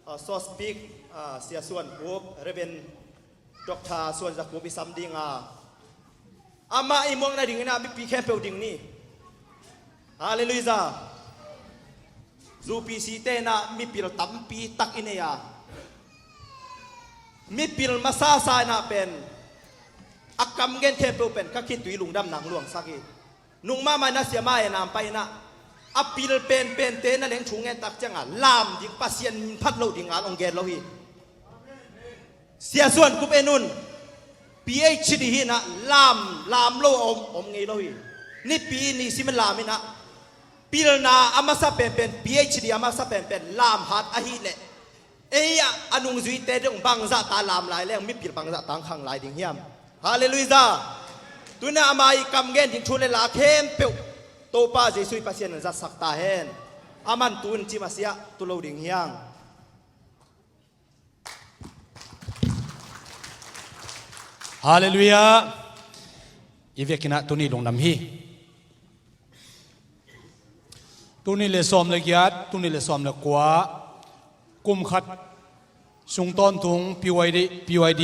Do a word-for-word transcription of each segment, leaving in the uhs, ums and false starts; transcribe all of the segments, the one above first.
Ah, so speak, ah, Sia Suan Kup, Reverend Doctor Suan Za Kup i sam ding a, amah i muak nading in ah mipi khempeuh ding ni. Halleluiah. Zu P C te in ah mipil tampi tak i nei a, mipil masasa in ah pen a kam gen khempeuh pen ka khitui lungdam nang luangsak hi. Nung mahmah in ah Sia Mai a nam pai in ah a pil penpente na leng thu ngen tak ciang a lam ding, Pasian min phat loh ding ngal hong gen lo hi. Sia Suan Kup en un, P H D hi in ah lam, lam lo a om, om ngei lo hi. Nipi ni sim lam in ah pilna a masa penpen, P H D a masa penpen lam hat ahih leh, ei ah a nungzuite dong bangzah ta lam lai leng mipil bangzah tang khang lai ding hiam? Halleluiah. Tu in ah ama i kam gen ding thu le la khempeuh Topa Jesuh i Pasian in zatsak ta hen. Aman tu in cim a siah tu lo ding hiang. Halleluiah. I vekin ah tuni lungdam hi. Tuni le sawm le giat, tuni le sawm le kua, kum khat sung tawntung P Y D, P Y D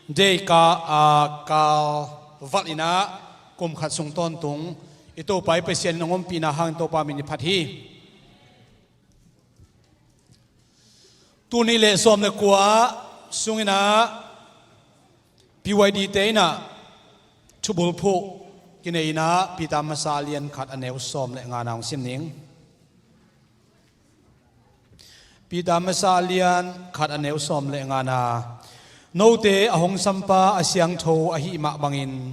Day ka, a, kal valh in ah kum khat sung tawntung i Topa i Pasian in a ngompihna hangin Topa min i phat hi. Tuni le sawm le kua sung in ah P Y D te in ah thubulphuh kinei in ah Peter masa a lian khat a neu sawm le ngana hong sim ning. Peter masa a lian khat a neu sawm le ngana. Note a hong sampa a siangtho ahih mah bangin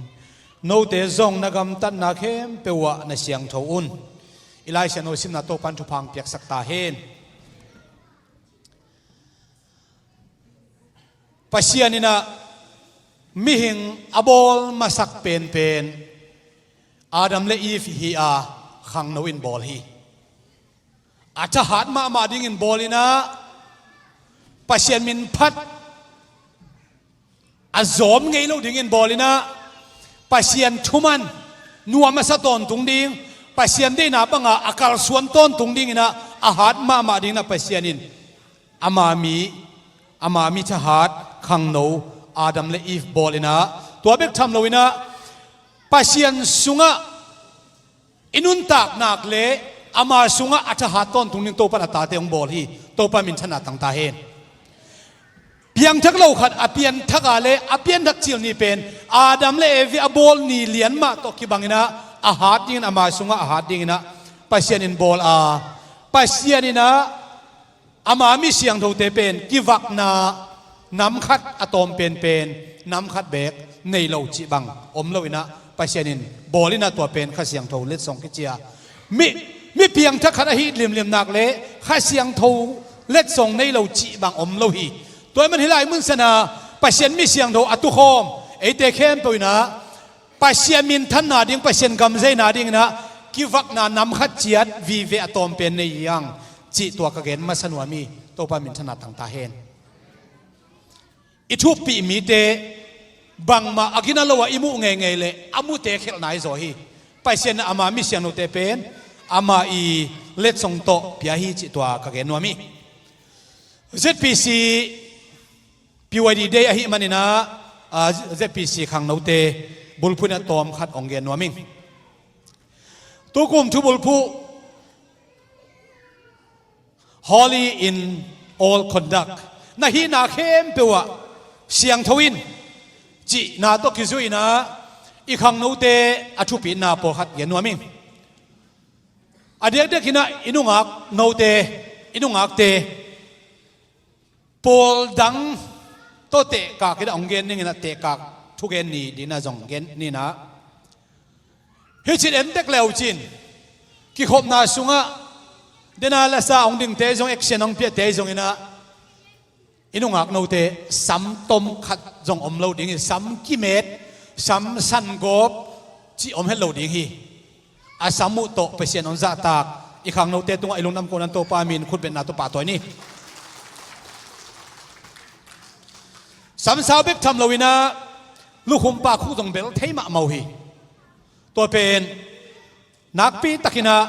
note zong na gamtatna khempeuh ah na siangtho un. I Lai Siangtho simna Topan thupha hong piaksak ta hen. Pasian in ah mihing a bawl masak penpen Adam le Eve hi a, khangno in bawl hi. A thahat mahmah dingin bawl in ah Pasian min phat a zawm ngei lo dingin bawl in ah Pasian thuman nuam a sa tawntung ding, Pasian deihna banga a kalsuan tawntung dingin ah a hat mahmah dingin ah Pasian in ama mi, ama mi thahat khangno Adam le Eve bawl in ah, tua bek tham lo in ah Pasian sungah i nuntak nak le ama sungah a thahat tawntung ding Topan a tate hong bawl hi. Topa minthanna tang ta hen. Piangthak lo khat a pianthak a le a pianthak cil ni pen Adam le Evi a bawl ni lian mah tawh kibang in ah a hat dingin, ama sungah a hat dingin ah Pasian in bawl a, Pasian in ah ama mi siangthote pen kivakna nam khat a tawm penpen nam khat beek nei lo cih bang om lo in ah Pasian in bawl in ah tua pen Kha Siangtho letsong kici a, mi, mi piangthak khat ahi limlim nak le Kha Siangtho letsong nei lo cih bang om lo hi. Tua ahih man hih lai mun san a Pasian mi siangtho a tukhawm eite khempeuh in ah Pasian minthanna ding, Pasian gamzeina dingin ah kivakna nam khat ciat vive a tawm pen nei hi hang cih tua ka gen masa nuam hi. Topa minthanna tang ta hen. I thuppih mite bangmah a gina lo a i muh ngeingei leh a mute khelh nai zaw hi. Pasian in ama mi siangthote pen ama i letsong tawh pia hi cih tua ka gen nuam hi. Z P C P Y D Day ahih manin ah, a, Z P C khangnote bulphuh in ah tawm khat hong gen nuam ing. Tukum thubulphuh, Holy in all conduct, na hihna khempeuh ah siangtho in cihna tawh kizui in ah i khangnote a thupitna pawlkhat gen nuam ing. A diakdiak in ah i nungak note, i nungakte pawl dang tawh tehkak in ah hong gen ning in ah, tehkak thugen ni ding in ah zong gen ni in ah. Hih cih en tek le uh cin, kikhopna sungah dena lasa hong dingte zong, action hong piate zong in ah i nungak note sam tom khat zong om lo ding hi. Sam kimet, sam sangawp cih om het lo ding hi. A sam uh tawh Pasian hong zahtak i khangnote tungah i lungdam kohna Topa min khutbetna tawh pahtawi ni. Sam sau bek tham lo in ah lukhum pakhuk zong bel thei mahmah uh hi. Tua pen nakpi takin ah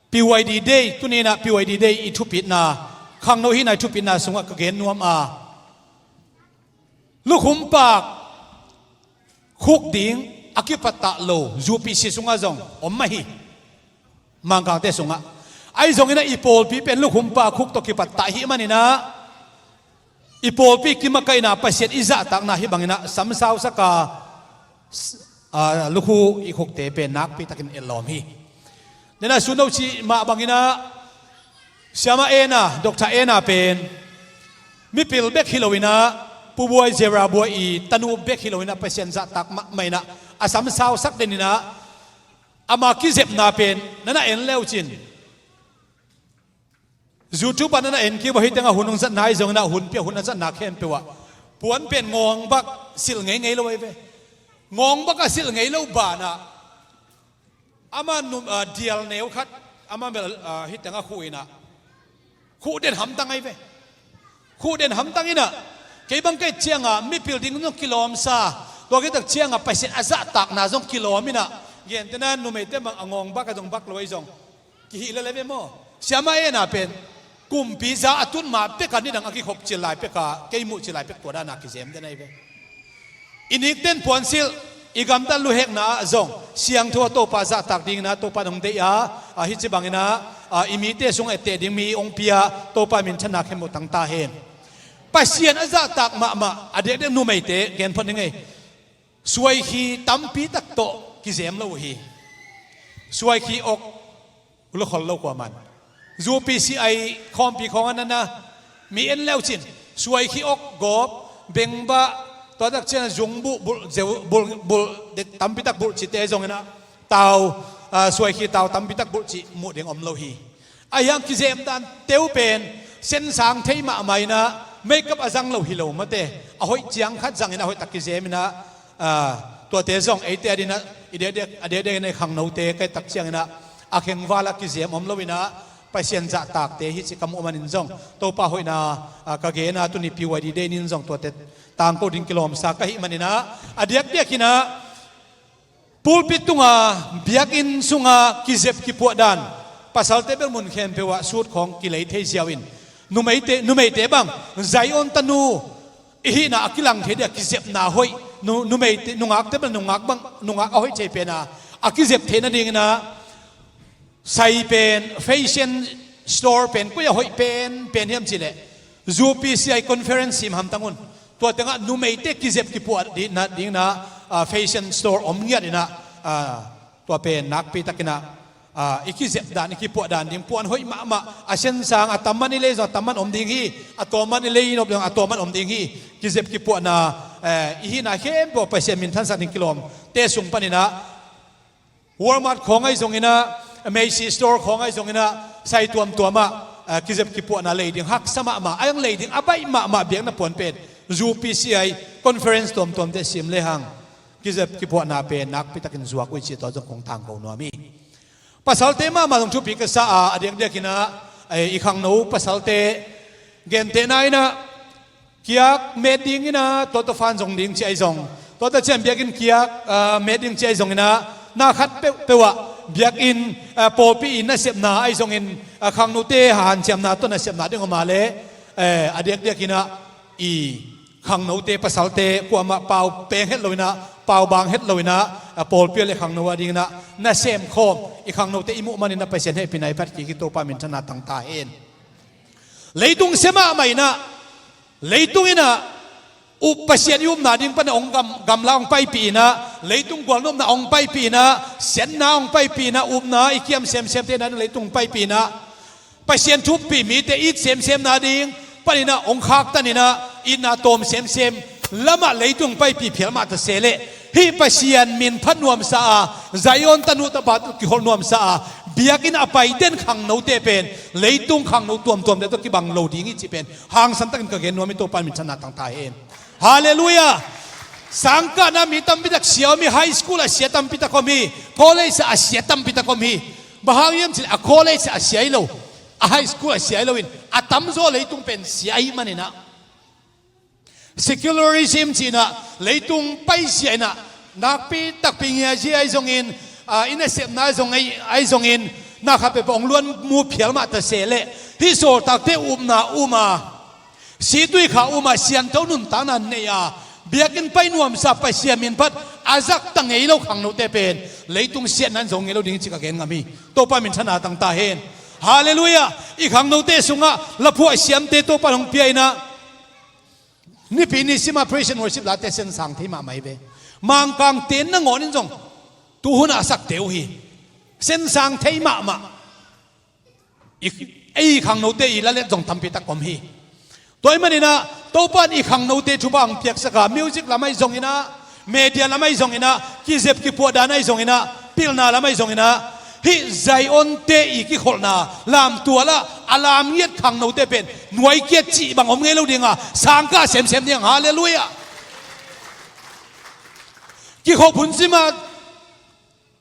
P Y D Day, tuni in ah P Y D Day i thupitna Khangno hihna i thupitna sungah ka gen nuam a, lukhumpak khuk ding a kipattah lo U P C sungah zong om mah hi. Mangkangte sungah ahi zonginah i pawlpi pen lukhumpak khuk tawh kipattah hi maninah i pawlpi kimakaihna Pasian i zahtakna hih banginah samsausak a, s-, a, lukhu i khukte pen nakpitakin etlawm hi. Nena suno cih mah banginah Siama Ena, Doctor Ena pen mipil bek hi loinah Pu Buai, Zera Buai i tanu bek hi loinah Pasian zahtak mahmah inah a samsausak deninah ama kizepna pen nana en leucin YouTube ah nana en kibawh hi tengah hun hong zatna ahi zonginah hun pia hun a zatna khempeuh ah puan pen ngawngbak silh ngeingei lo ahi ve. Ngawngbak a silh ngei lo banah ama num, ah, dial neu khat ama bel, ah, hi tengah khuh inah khuh den hamtang ahi ve. Khuh den hamtang inah kei bang ka et ciangah mipil ding zong kilawmsa, tua kitak ciangah Pasian a zahtakna zong kilawm inah gentena numeite bang a ngawngbak a zong bak lo ahi zong kihih lele ve maw? Siama Ena pen kumpi za a tut ma peka nidang a kikhop cil lai peka kei muh cil lai pek tua dana kizem den ahi ve. I nikten puansilh i gamtat luhekna ah zong siangtho a Topa zahtak dingina Topa in hong deih a, a, hih ci bangina, a, i mite sungah etteh ding mi hong pia Topa minthanna khempeuh tang ta hen. Pasian a zahtak mahmah a diakdiak numeite genphot ning ei. Suaikhi tampi tak tawh kizem lo uh hi. Suaikhi awk lukhol lo kuaman. U P C I khawmpi khawng a nana mi en leucin suaikhi awk gawp bengbah tuatak cian zungbuh bulh zeu bulh bulh tampi tak bulh cite zongina tau, a, suaikhi tau tampi tak bulh cih muh ding om lo hi. Ahiang kizem dan teu pen sensang thei mahmah ina makeup a zang lo hi lo mate a hoih ciang khat zangin a hoih tak kizem ina, a, tuate zong eite a dina i diakdiak a diakdiak ina i khangnote kai tak ciangina a khengval a kizem om lo ina Pasian zahtakte hi ci ka muh manin zong Topa hoihna, a, ka gena tuni P Y D day nin zong tuate tangko ding kilawmsa ka hih manina a diakdiak ina pulpit tunga biakinn sunga kizep kipuah dan pasalte bel mun khempeuh ah sut khawng kilei thei ziau in numeite, numeite bang Zion tanu i hihna a kilang thei dia kizepna hoih nu, numeite nungakte bel nungak bang nungak a hoih thei pena a kizep thei nadingina sai pen fashion store pen koi a hoih pen pen hiam cileh U P C I conference sim hamtang un. Tua tengah numeite kizep kipuah dingna, dingna, a, fashion store om ngiat ina, a, tua pen nakpi takina, a, i kizep dan i kipuah dan ding puan hoih mahmah a sensang a tamman i lei zong a tamman om ding hi. A tawman i lei nop zong a tawman om ding hi. Kizep kipuahna, eh, i hihna khempeuh Pasian minthansak ding kilawmte sung panina Walmart khawng ahi zongina, Macy Store khawng ahi zongina sai tuamtuamah, a, kizep kipuahna lei ding haksa mahmah a iang lei ding a baih mahmah biakna puan pen U P C I conference tuamtuamte sim lehang kizep kipuahna pen nakpi takin zuak uh i cih tua zong kong tangko nuam hi. Pasalte mahmah zong thupi ka sa a a diakdiak ina, eh, i khangno pasalte gentehna ina kiak met dingina tuata fan zong ding ci ahi zong tuata cian biakinn kiak, a, met ding ci ahi zongina na khat peuhpeuh ah biakinn, a, pawlpi i nasepna ahi zongin, a, khangnote hanciamna tawh nasepna ding om a le, eh, a diakdiak ina i khangnote pasalte kuamah pau peng het loina pau bang het loina, a, pawlpi le khangno a dingina nasem khawm i khangnote i muh manina Pasian hehpihna i phat kik hi. Topa minthanna tang ta hen. Leitung sia mahmah ina leitung ina up Pasian i upna ding pana ong gam, gamla ong paipih ina leitung gualnopna ong paipih ina sianna ong paipih ina upna i kiam semsemte ina leitung paipih ina Pasian thupi mite it semsemna ding panina ong khaktanina itna tawm semsem lamah leitung paipih phial mah ta se leh hih Pasian min phat nuamsa a Zion tanu tapa kihol nuamsa a biakinn a pai den khangnote pen leitung khangno tuamtuamte tawh kibang lo ding hi cih pen hangsan takin ka gen nuam hi. Topa minthanna tang ta hen. Halleluiah. Sangkahna mi tampitak sia om hi. High school a sia tampitak om hi. College a sia tampitak om hi. Bang hang hiam cileh a college a sia hi lo a high school a sia hi loin a tamzaw leitung pen sia ahi manina secularism cihna leitung paizia ina nakpi takpi ngiazia ahi zongin, a, i nasepna ahi zong ahi, ahi zongin na khat peuhpeuh ong luan mu phial mah ta se leh Hih sawltakte upna um a, situikha um a, siangtho nuntakna nei a, biakinn pai nuamsa Pasian min phat a zakta ngei lo khangnote pen leitung siatna in zo ngei lo ding hi cih ka gen ngam hi. Topa min thana tangta hen. Halleluiah. I khangnote sungah laphuah siamte Topa in hong pia in ah, Nipi ni sima praise and worship late sensang thei mahmah hi ve. Mangkangte nangawn in zong tuhun a sakte uh hi. Sensang thei mahmah. I, ei khangnote i lalet zong tampi tak om hi. Tua ahih manin ah Topa in i khangnote thupha hong piaksak a, music lam ahi zongin ah, media lam ahi zongin ah, kizep kipuah dan ahi zongin ah, pilna lam ahi zongin ah, hih Zion-te i kikholhna lamtual ah a lam ngiat khangnote pen nuai kiat cih bang om ngei lo ding a, sangkah semsem ding. Halleluiah. Kikhop hun sim a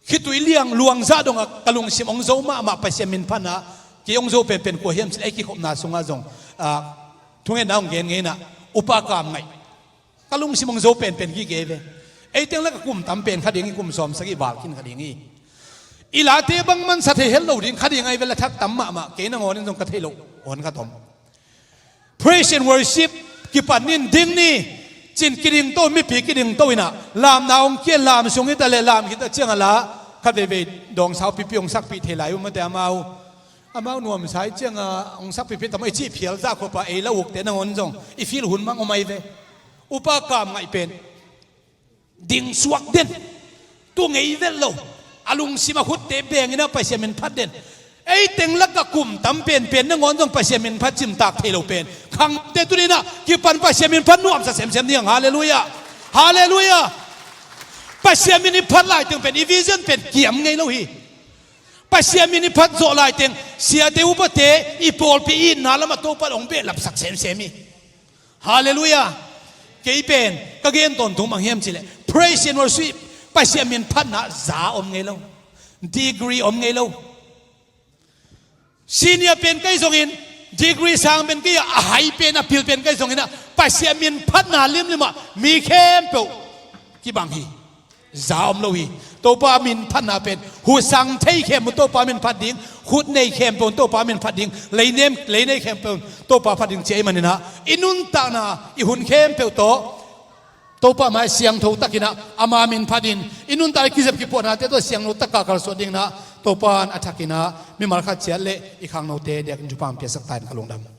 khitui liang luangzah dongah ka lungsim hong zo mahmah Pasian min phatna, kei hong zo penpen kua hiam cih leh ei kikhopna sungah zong, ah, thungetna hong gen ngei in ah, Upa Kam Ngaih. Ka lungsim hong zo penpen gige ve. Ei teng lak a kum tam pen kha ding hi, kum sawm sagih val khin kha ding hi. I late bang mansa thei het lo ding kha ding ahi ve, la thak tam mahmah, kei nangawn in zong ka theih loh hon khat om. Praise and worship kipan in ding ni, cin kidingto, mipi kidingto in ah, lamna hong kia, lam sung hi ta leh, lam khit a ciang a la khat veivei dawngsau pipi hong sakpih thei lai uh mate amau. Amau nuamsa hi ciang a hong sakpihpih tam, i cih phial zah khop a ei la ukte nangawn zong i feel hun mang om ahi ve. Upa Kam Ngaih pen ding suak den, tu ngei vet lo, a lungsim a khutte beng in ah Pasian min phat den. Ei teng lak a kum tam penpen nangawn zong Pasian min phat cimtak thei lo pen khangte tuni in ah kipan Pasian min phat nuamsa semsem ding. Halleluiah. Halleluiah. Pasian min i phat laiteng pen i vision pen kiam ngei lo hi. Pasian min i phat zawh laiteng siate upate i pawlpi i itna lamah Topa in hong behlapsak semsem hi. Halleluiah. Kei pen ka gen tawntung bang hiam cih leh praise and worship, Pasian min phatna za om ngei lo, degree om ngei lo. Senior pen ka hih zongin, degree sang pen ka hih a, a hai pen, a pil pen ka hih zongin ah, Pasian min phatna limlim ah mi khempeuh kibang hi. Za om lo hi. Topa min phatna pen husang thei khempeuh Topa min phat ding, khut nei khempeuh Topa min phat ding, leinem, leinei khempeuh Topa phat ding ci ahih manin ah, i nuntakna, i hun khempeuh tawh Topa mai siangtho takin ah ama min phat in, i nuntakna i kizep kipuahnate tawh siangtho takin ah kalsuan dingin ah, Topa in a thakin ah mimal khat ciat leh i khangnote diakin thupha hong piaksak ta in, ka lungdam.